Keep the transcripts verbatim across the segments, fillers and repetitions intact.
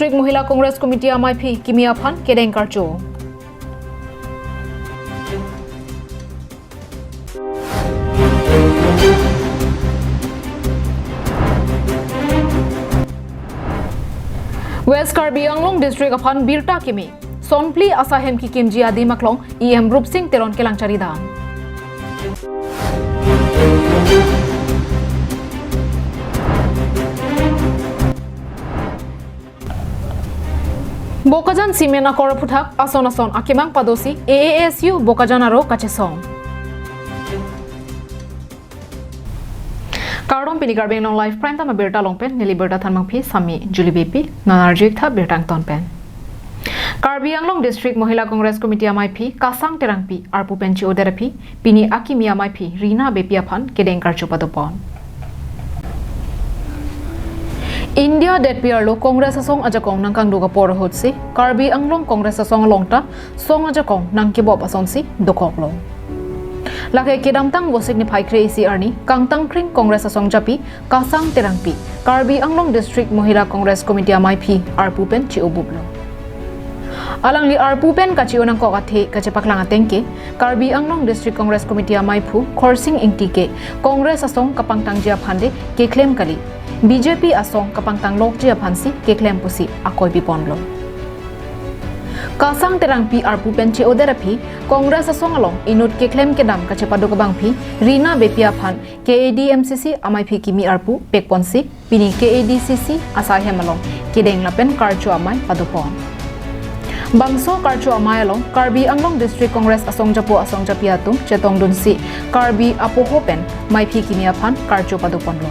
District Mohila Congress Committee amaiphi kimi aphan kedeng karcho. West Karbi Anglong District aphan birta kimi. Sonphli asai hem kekimji adim aklong E M Rupsing Teron kelang chari dam. Bokajan Cement akor aphuthak ason ason akemang padosi A A S U Bokajan aro kachesong. Kardom, pini Karbi Anglong Live Prime Time abirta along pen neli birta thanmangpi Sami Julie Beypi, non arju-ik tha birta angton pen. Karbi Anglong District Mohila Congress Committee amaiphi Kasang Terangpi arpu pen che-odet aphi pini akimi amaiphi Rina Beypi aphan kedeng karcho padopon. India detpi arlo Congress asong ajakong nangkangduk apor ahutsi Karbi Anglong Congress asong along ta song ajakong nangkebop asonsi dokoklo. Lake kedamtang Vosik niphai kre-isi arni kangtangkring Congress asong japi Kasang Terangpi Karbi Anglong District Mohila Congress Committee amaiphi arpu pen che-obuplo. Alangli arpu pen kache-o nangkok athe kachepaklang ateng ke Karbi Anglong District Congress Committee amaiphu Khorsing Ingti ke Congress asong kapangtangji aphan de keklem kali, B J P asong kapangtang lokji aphansi keklem pusi akoi piponlo. Kasang Terangpi arpu pen che-odet aphi Congress asong along inut keklem kedam kachepaduk abangpi Rina Beypi aphan K A D M C C amaiphi kimi arpu pekponsi pini K A D C C asai hem along kedeng lapen karcho amei padopon. Bangso karcho amei along Karbi Anglong District Congress asong japo asong japi atum chetongdunsi Karbi apoho pen maiphi kimi aphan karcho padoponlo.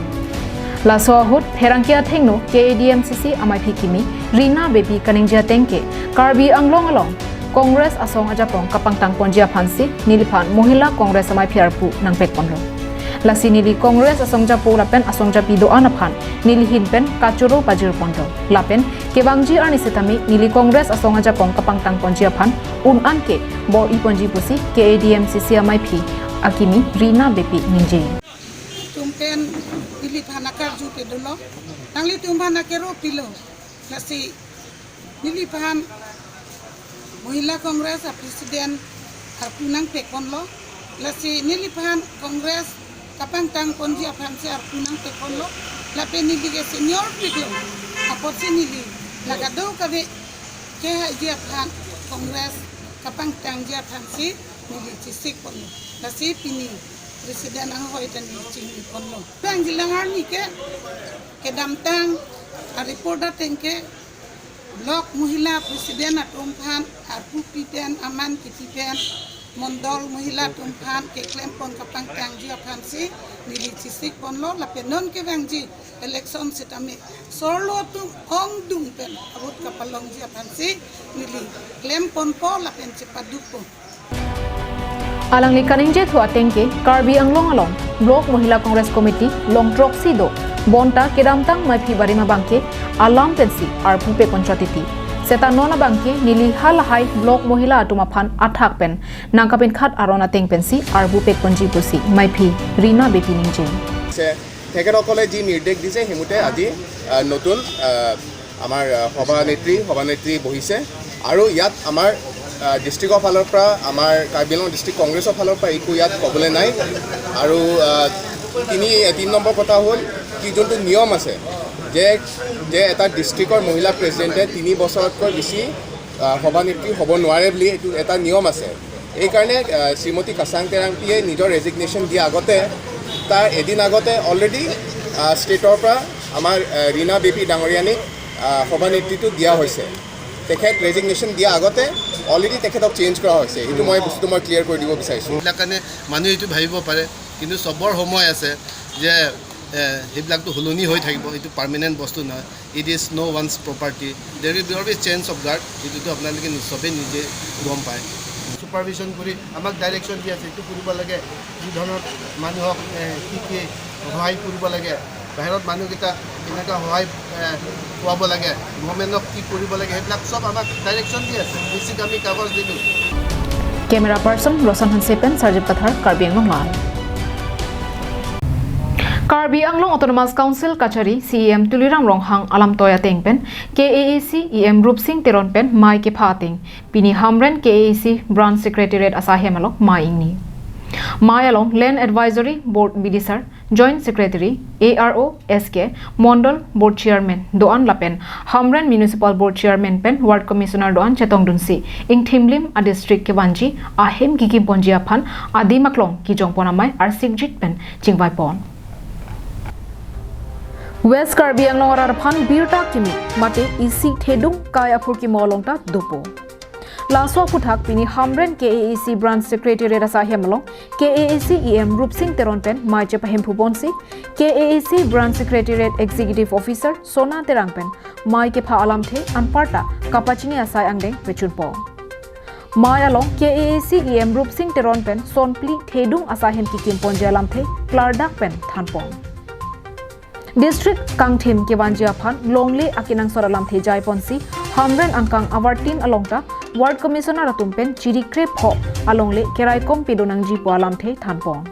Laso ahut pherangke athengno K A D M C C amaiphi kimi Rina Beypi kaningje ateng ke Karbi Anglong along Congress asong ajakong kapangtangponji aphansi neliphan Mohila Congress amaiphi arpu nangpekponlo. Lasi neli Congress asong japo lapen asong japi do-an aphan neli ahin pen kachoro pajirponlo. Lapen kevangji arni setame neli Congress asong ajakong kapangtangponji aphan un-an ke bor-iponji pusi K A D M C C amaiphi akimi Rina Beypi ningje. Tum pen neliphan akarju pedolo. Nanglitum aphan akero pilo. Lasi neliphan Mohila Congress a President arpu nangpekponlo. Lasi neliphan Congress kapangtangponji aphansi arpu nangpekponlo. Lapen neli ke senior piklo. Apotsi neli la kadokave kehaiji aphan Congress kapangtangji aphansi neli chesikponlo. Lasi pini President anghoi ta neli chiniponlo. Vangjilang arni ke kedamtang a report ateng ke Block Mohila President atum aphan arpu pi pen aman kipi pen Mondol Mohila atum aphan keklempon kapangtangji aphansi neli chesikponlo lapen non kevangji election setame sorlo atum ongdung pen a vote kapalongji aphansi neli klemponpo lapen chepadukpo. Alangli kaningjethur ateng ke Karbi Anglong along Block Mohila Congress Committee long throksi do, bonta kedamtang maiphi barim abangke alam pensi arpu pekponchot titi. Seta non abangke neli halahai Block Mohila atum aphan athak pen nangkapinkhat aron ateng pensi arpu pekponji pusi maiphi Rina Beypi ningje. সে-, তেখেতসকলে যি নিৰ্দেশ দিছে, সেইমতে আজি, আহ, নতুন, আহ, আমাৰ, আহ, সভানেত্ৰী, সভানেত্ৰী বহিছে আৰু ইয়াত আমাৰ, আহ, ডিষ্ট্ৰিক্টৰ ফালৰ পৰা, আমাৰ কাৰ্বি আংলং ডিষ্ট্ৰিক্ট কংগ্ৰেছৰ ফালৰ পৰা একো ইয়াত ক'বলৈ নাই। আৰু, আহ, তিনি, তিনি নম্বৰ কথা হ'ল কি, যোনটো নিয়ম আছে যে, যে এটা ডিষ্ট্ৰিক্টৰ মহিলা প্ৰেচিডেণ্টে তিনি বছৰতকৈ বেছি, আহ, সভানেত্ৰী হ'ব নোৱাৰে বুলি এইটো এটা নিয়ম আছে। এইকাৰণে, আহ, শ্ৰীমতী কাছাং তেৰাংপিয়ে নিজৰ ৰেজিগনেশ্যন দিয়া আগতে, তাৰ এদিন আগতে অলৰেডি, আহ, ষ্টেটৰ পৰা আমাৰ, আহ, ৰীণা বেপী ডাঙৰীয়ানীক, আহ, সভানেত্ৰীটো দিয়া হৈছে। তেখেত ৰেজিগনেশ্যন দিয়া আগতে অলৰেডি তেখেতক চেঞ্জ কৰা হৈছে। সেইটো মই, বস্তুটো মই ক্লিয়াৰ কৰি দিব বিচাৰিছোঁ। এইবিলাক কাৰণে মানুহে এইটো ভাবিব পাৰে, কিন্তু চবৰ সময় আছে যে, এ, সেইবিলাকতো সলনি হৈ থাকিব, এইটো পাৰ্মানেণ্ট বস্তু নহয়। It is no one's property, there will be always change of guard, এইটোতো আপোনালোকে নি-, চবেই নিজে গম পায়। ছুপাৰভিজন কৰি আমাক ডাইৰেকশ্যন দি আছে, এইটো কৰিব লাগে, কি ধৰণৰ মানুহক, এ, কি কি সহায় কৰিব লাগে, বাহিৰত মানুহকেইটা কেনেকুৱা সহায়, এ, খুৱাব লাগে, গভৰ্ণমেণ্টক কি কৰিব লাগে, সেইবিলাক চব আমাক ডাইৰেকশ্যন দি আছে। ডিচিক আমি কাগজ দিলোঁ। Camera person Roshan Hanse pen Sarjit Kathar, Karbi Anglong Live. Karbi Anglong Autonomous Council kachari C E M Tuliram Ronghang alamtoi ateng pen K A A C E M Rupsing Teron pen mei kepha ateng pini Hamren K A A C Branch Secretariat asaihem along mei ingni. Mei along Land Advisory Board bidisar, Joint Secretary, A R O, S K, Mondol Board Chairman do-an lapen Hamren Municipal Board Chairman pen Ward Commissioner do-an chetongdunsi ingthimlim a district kevanji ahem kekimponji aphan adim aklong kejongpon amei arsikjit pen chingvaipon. West Karbi Anglong arat aphan birta kimi mate isi thedung kai aphurkimo along ta dopo. Laso aphuthak pini Hamren K A A C Branch Secretariat asaihem along K A A C E M Rupsing Teron pen mei chepahemphuponsi K A A C Branch Secretariat Executive Officer Sona Terang pen mei kepha alamthe anparta kapachini asai angdeng pechunpon. Mei along K A A C E M Rupsing Teron pen sonphli thedung asaihem kekimponji alamthe klardak pen thanpon. District kangthim kevanji aphan longle akenangsot alamthe jaiponsi Hamren angkang avartin along ta Ward Commissioner atum pen chiri krepho alongle keraikom pedonangji pu alamthe thanpon.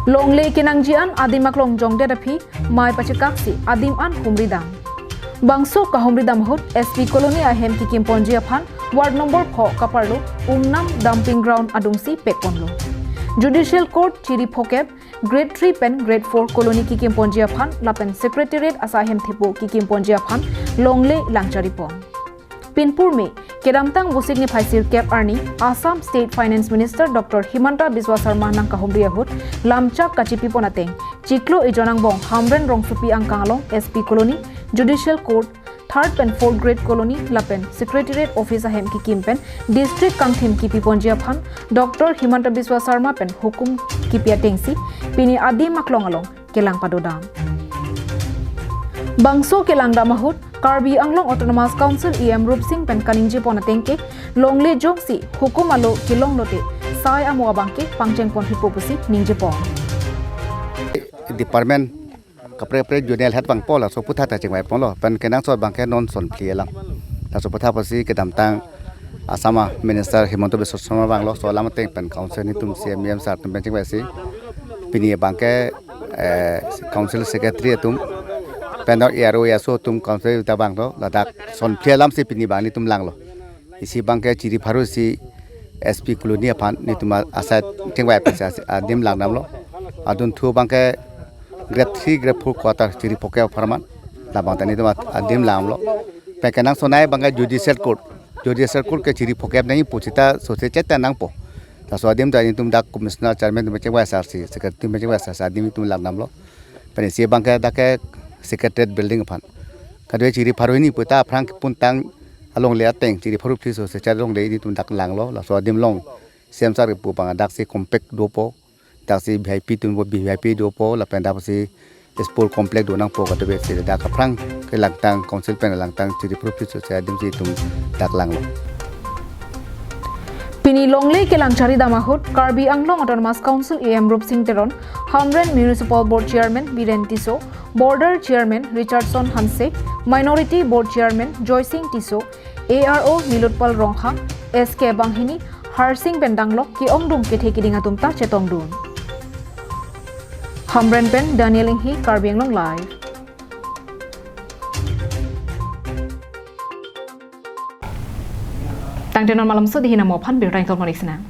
Longle kenangji an adim aklong jongdet aphi mei pachekaksi adim an humridam. Bangso kahumridam ahut S P Colony ahem kekimponji aphan Ward number pho kaparlo Umnam Dumping Ground adungsi pekponlo. Judicial Court chiri phokep Grade three pen Grade four colony kekimponji aphan lapen Secretariat asaihem thepo kekimponji aphan longle langcharipon. Pinpurme kedamtang Vosik niphai sirkep arni Assam State Finance Minister Doctor Himanta Biswa Sarma nangkahumri ahut lamchak kachipipon ateng chiklo ejon angbong Hamren rongsopi angkang along S P Colony, Judicial Court, third pen fourth grade colony lapen Secretariat office ahem kekim pen district kangthim kipiponji aphan Doctor Himanta Biswa Sarma pen hukum kipi atengsi pini adim aklong along kelang padodam. Bangso kelangdam ahut Karbi Anglong Autonomous Council E M Rupsing pen kaningjepon ateng ke longle jongsi hukum alo kelong lote sai amo abang ke pangchengpon hipo pusi ningjepon. Department kaprek kaprek zonal head abang po laso aphuthak ta chingvaiponlo. Pen kenangsot abang ke non sonphli alam. Laso aphuthak apotsi kedamtang Assam a Minister Himanta Biswa Sarma vanglo, laso alam ateng pen council netum C M, E M sir atum pen chingvaisi pini abang ke, eh, council secretary atum pen A R O, A S O atum council ta vanglo, ladak sonphli alamsi pini abang netum langlo. Isi abang ke chiri pharo si S P Colony aphan netum asai chingvai aphan si adim langdamlo. Adunthu abang ke grade three, grade four quarter chiri phokep apharman labang ta netum adim langlo. Pen kenangsot nei abang ke Judicial Court, Judicial Court ke chiri phokep nangji pu seta sose cheta nangpo. Laso adim ta netum dak Commissioner, Chairman atum chingvai asarsi, Secretary atum chingvai asarsi adim netum langdamlo. Pen isi abang ke dak ke Secretariat building aphan, kadokave chiri pharo hini puta aphrang kepuntang alongle ateng chiri pharo phli sose char alongle netum dak langlo. Laso adim along C M sir kepu abang daksi compact dopo, daksi V I P atum V I P dopo, lapen daksi sport complex donangpo, kadokave si dak aphrang kelangtang council pen langtang chiri pharo phli sose adimsi netum dak langlo. Pini longle kelang charidam ahut Karbi Anglong Autonomous Council E M Rupsing Teron, Hamren Municipal Board Chairman Biren Tisso, Border Chairman Richardson Hanse, Minority Board Chairman Joysing Tisso, A R O Nilotpal Ronghang, S K Banghini, Harsing pen danglok ke-ongdung kethe kiding atum ta chetongdun. Hamren pen Daniel Inghi, Karbi Anglong Live. Tangte non malomso dei hini amo aphan birta ingtol monik sinang.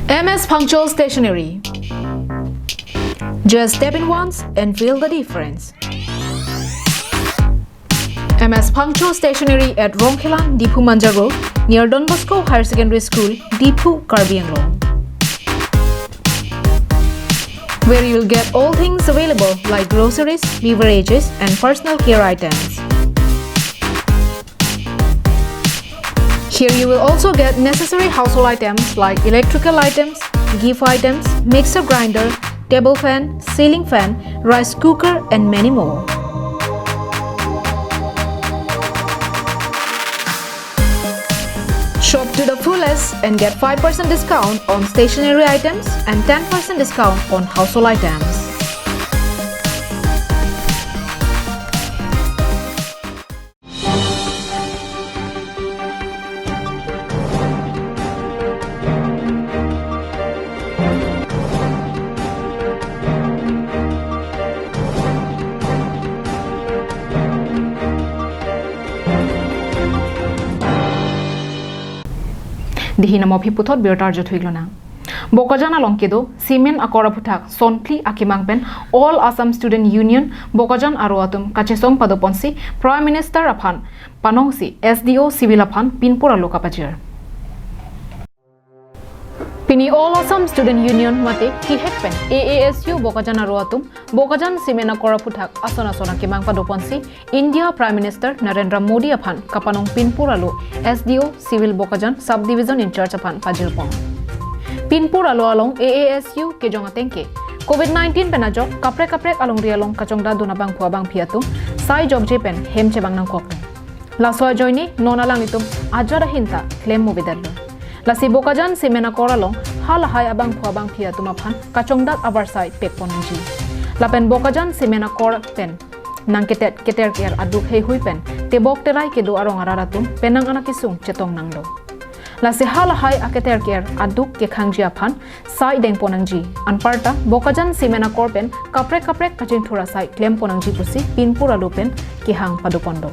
M S Phangcho Stationery. Just step in once and feel the difference. M S Phangcho Stationery at Rongkhelan, Diphu Manja Road, near Don Bosco Higher Secondary School, Diphu, Karbi Anglong, where you'll get all things available like groceries, beverages, and personal care items. Here you will also get necessary household items like electrical items, gift items, mixer grinder, table fan, ceiling fan, rice cooker, and many more. Shop to the fullest and get five percent discount on stationery items and ten percent discount on household items. Dei hinamop hi puthot birta arju thuiklonang. Bokajan along kedo cement akor aphuthak sonphli akemang pen All Assam Student Union Bokajan aro atum kachesong padoponsi Prime Minister aphan panongsi S D O Civil aphan pinpur alo kapajir. Pini All Assam Student Union mate kihek pen A A S U Bokajan aro atum Bokajan cement akor aphuthak ason ason akemang padoponsi India Prime Minister Narendra Modi aphan kapanong pinpur alo S D O Civil Bokajan Subdivision in-charge aphan pajirpon. Pinpur alo along A A S U kejong ateng ke Covid nineteen pen ajok kaprek kaprek alongri along kachongdatdun abangphu abangphi atum sai jokje pen hem chevang nangkok. Laso ajoine non alanglitum ajat ahin ta klem movedetlo. Lasi Bokajan cement akor along halahai abangphu abangphi atum aphan kachongdat avarsai pekpon nangji. Lapen Bokajan cement akor pen nangketet keter ker aduk heihui pen tebok terai kedo arong arat atum penang anak kesung chetong nanglo. Lasi halahai aketer ker aduk kekhangji aphan sai dengpon nangji. Anparta Bokajan cement akor pen kaprek kaprek kachingthur asai klempon nangji pusi pinpur alo pen kehang padoponlo.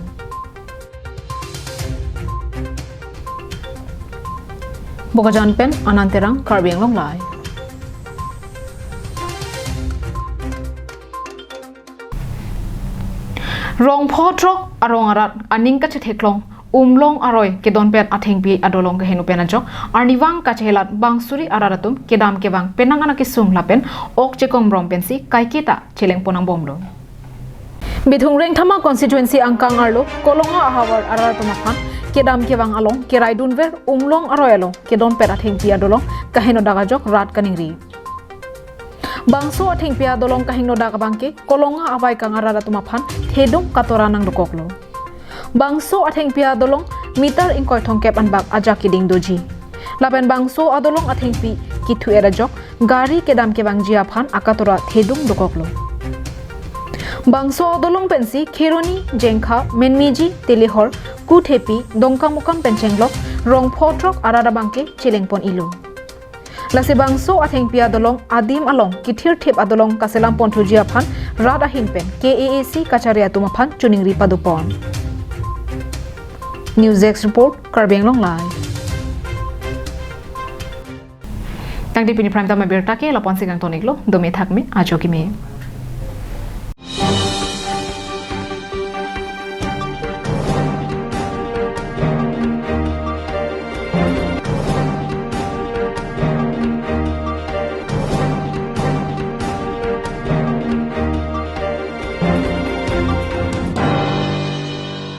Bokajan pen Anand Terang, Karbi Anglong Live. Rongpho throk arong arat aning kachetheklong Umlong aroi kedonpet athengpi adolong kaheno pen ajok arnivang kachehelat bang suri arat atum kedam kevang penang anak kesung lapen ok chekong brom pensi kaiketa chelengpon nangbomlo. Bithung Rengthama constituency angkang arlo Kolonga ahavar arat atum aphan kedam kevang along keraidunver Umlong aroi along kedonpet athengpi adolong kaheno dak ajok rat kaningri. Bangso athengpi adolong kaheno dak abangke Kolonga avaikang arat atum aphan thedung katora nangdokoklo. Bangso athengpi adolong meter ingkoi thomkep anbak ajak keding doji. Lapen bangso adolong athengpi kithu-et ajok gari kedam kevangji aphan akatora thedung dokoklo. Bangso adolong pensi Kheroni, Jengkha, Menmiji, Telehor, Kuthepi, Dongkamukam pen chenglok Rongpho throk arat abangke chelengpon ilo. Lasi bangso athengpi adolong adim along kithirthip adolong kaselam ponthuji aphan rat ahin pen K A A C kachari atum aphan choningri padopon. News Desk Report, Karbi Anglong Live. Tangte pini Prime Time abirta ke lapu-ansi kangton-iklo, dome thakme, ajo keme.